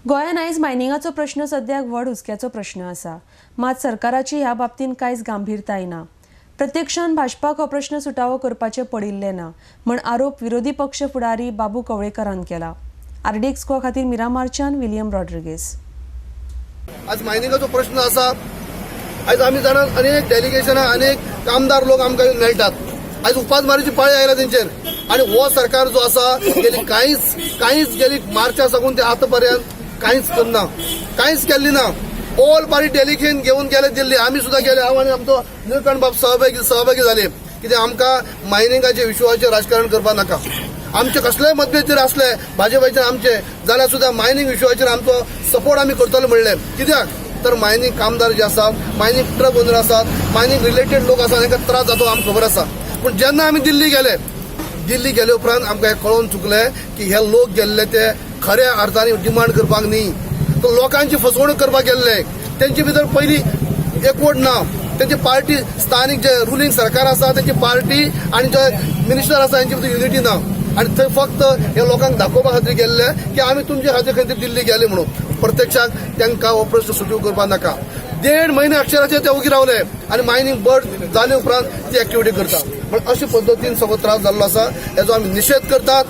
गोंयांत आयज मायनिंगाचो प्रश्न सद्याक व्हड हुस्क्याचो प्रश्न आसा. मात सरकाराची ह्या बाबतींत कांयच गंभीरताय ना. प्रत्यक्षान भाजपाक हो प्रश्न सुटावो करपाचें पडिल्लें ना म्हण आरोप विरोधी पक्ष फुडारी बाबू कवळेकरान केला. आरडीएक्स गोवा खातीर मिरामारच्यान विलियम रॉड्रिगेस. आज मायनिंगाचो प्रश्न आसा. आयज आमी जाणा, अनेक डेलिगेशनां, अनेक कामदार लोक आमकां येवन मेळटात. आयज उपासमारीची पाळी आयला तेंचेर आनी हो सरकार जो आसा, गेली कांयच कांयच, गेली मार्चा साकून ते आतां पर्यंत कांयच करना, कांयच केल्ली ना. ऑल पार्टी डेलिगेशन घेवन गेले दिल्ली. आमी सुद्दां गेले. हांव आनी आमचो निळकंठ बाब सहभागी सहभागी जाले. कित्याक, आमकां मायनिंगाच्या विशयाचेर राजकारण करपाक नाका. आमचे कसलेय मतभेद जर असले भाजपाचे आमचे जाल्यार सुद्दां मायनिंग विशयाचेर आमचो सपोर्ट आमी करतले म्हणले. कित्याक तर मायनिंग कामदार जे आसात, मायनिंग ट्रक ओनर आसात, मायनिंग रिलेटेड लोक आसात, तांकां त्रास जाता, आमकां खबर आसा. पूण जेन्ना आमी दिल्ली गेले, दिल्ली गेले उपरांत आमकां हें कळोन चुकलें की हे लोक गेल्ले ते खऱ्या अर्थान डिमांड करपाक न्ही, तर लोकांची फसवणूक करपाक गेल्ले. तेंचे भितर पयली एकवट ना. तेंची पार्टी, स्थानीक जे रुलिंग सरकार आसा तेंची पार्टी आनी जे मिनिस्टर आसा हेंचे भितर युनिटी ना आनी थंय फक्त हे लोकांक दाखोवपा खातीर गेल्ले की आमी तुमचे खातीर खंय तरी दिल्ली गेले म्हणून. प्रत्यक्षात तांकां हो प्रश्न सुटू करपाक नाका. देड म्हयने अक्षराचे ते उगी रावले आनी मायनिंग बर्ड जाले उपरांत ती एक्टिविटी करता. पण अशे पद्दतीन सगळो त्रास जाल्लो आसा, हेजो आमी निशेध करतात.